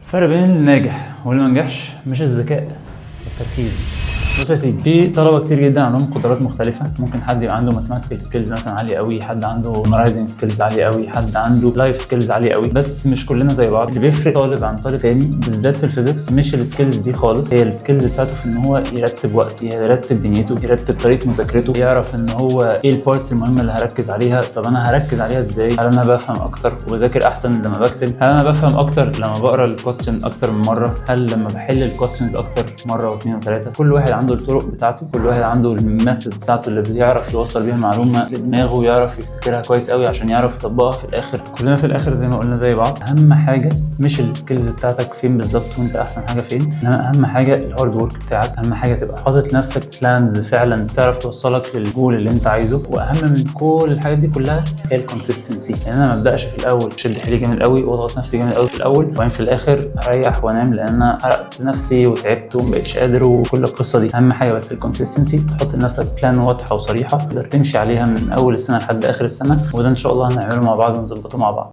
الفرق بين الناجح واللي ما نجحش مش الذكاء، التركيز. بص يا سيدي، في طلبه كتير جدا عندهم قدرات مختلفه. ممكن حد يبقى عنده mathematical skills مثلا عالية قوي، حد عنده memorizing skills عالية قوي، حد عنده life skills عالية قوي، بس مش كلنا زي بعض. اللي بيفرق طالب عن طالب تاني، بالذات في ال physics، مش ال skills دي خالص، هي ال skills بتاعته في ان هو يرتب وقته، يرتب دنيته، يرتب طريقه مذاكرته، يعرف ان هو ايه ال parts المهمة اللي هركز عليها. طب انا هركز عليها ازاي؟ هل انا بفهم اكتر وبذاكر احسن لما بكتب؟ هل انا بفهم اكتر لما بقرا ال question اكتر من مره؟ هل لما بحل ال questions اكتر مرة واثنين وثلاثه؟ كل واحد عنده الطرق بتاعته، كل واحد عنده ال method بتاعته اللي بيعرف يوصل بيها المعلومة لدماغه ويعرف يفتكرها كويس قوي عشان يعرف يطبقها في الاخر. كلنا في الاخر زي ما قلنا زي بعض. اهم حاجة مش ال skills بتاعتك فين بالظبط وانت احسن حاجة فين، انما اهم حاجة ال hard work بتاعك. اهم حاجة تبقى حاطط لنفسك plans فعلا تعرف توصلك للجول اللي انت عايزه. واهم من كل الحاجات دي كلها هي ال consistency. يعني انا ما ابداش في الاول شد حيلي جامد قوي واضغط نفسي جامد قوي في الاول، وبعدين في الاخر اريح وانام لان انا حرقت نفسي وتعبت وما بقتش قادر وكل القصة دي. اهم حاجة بس ال consistency، تحط لنفسك plan واضحة وصريحة تقدر تمشي عليها من اول السنة لحد اخر السنه، وده ان شاء الله هنعمله مع بعض ونظبطه مع بعض.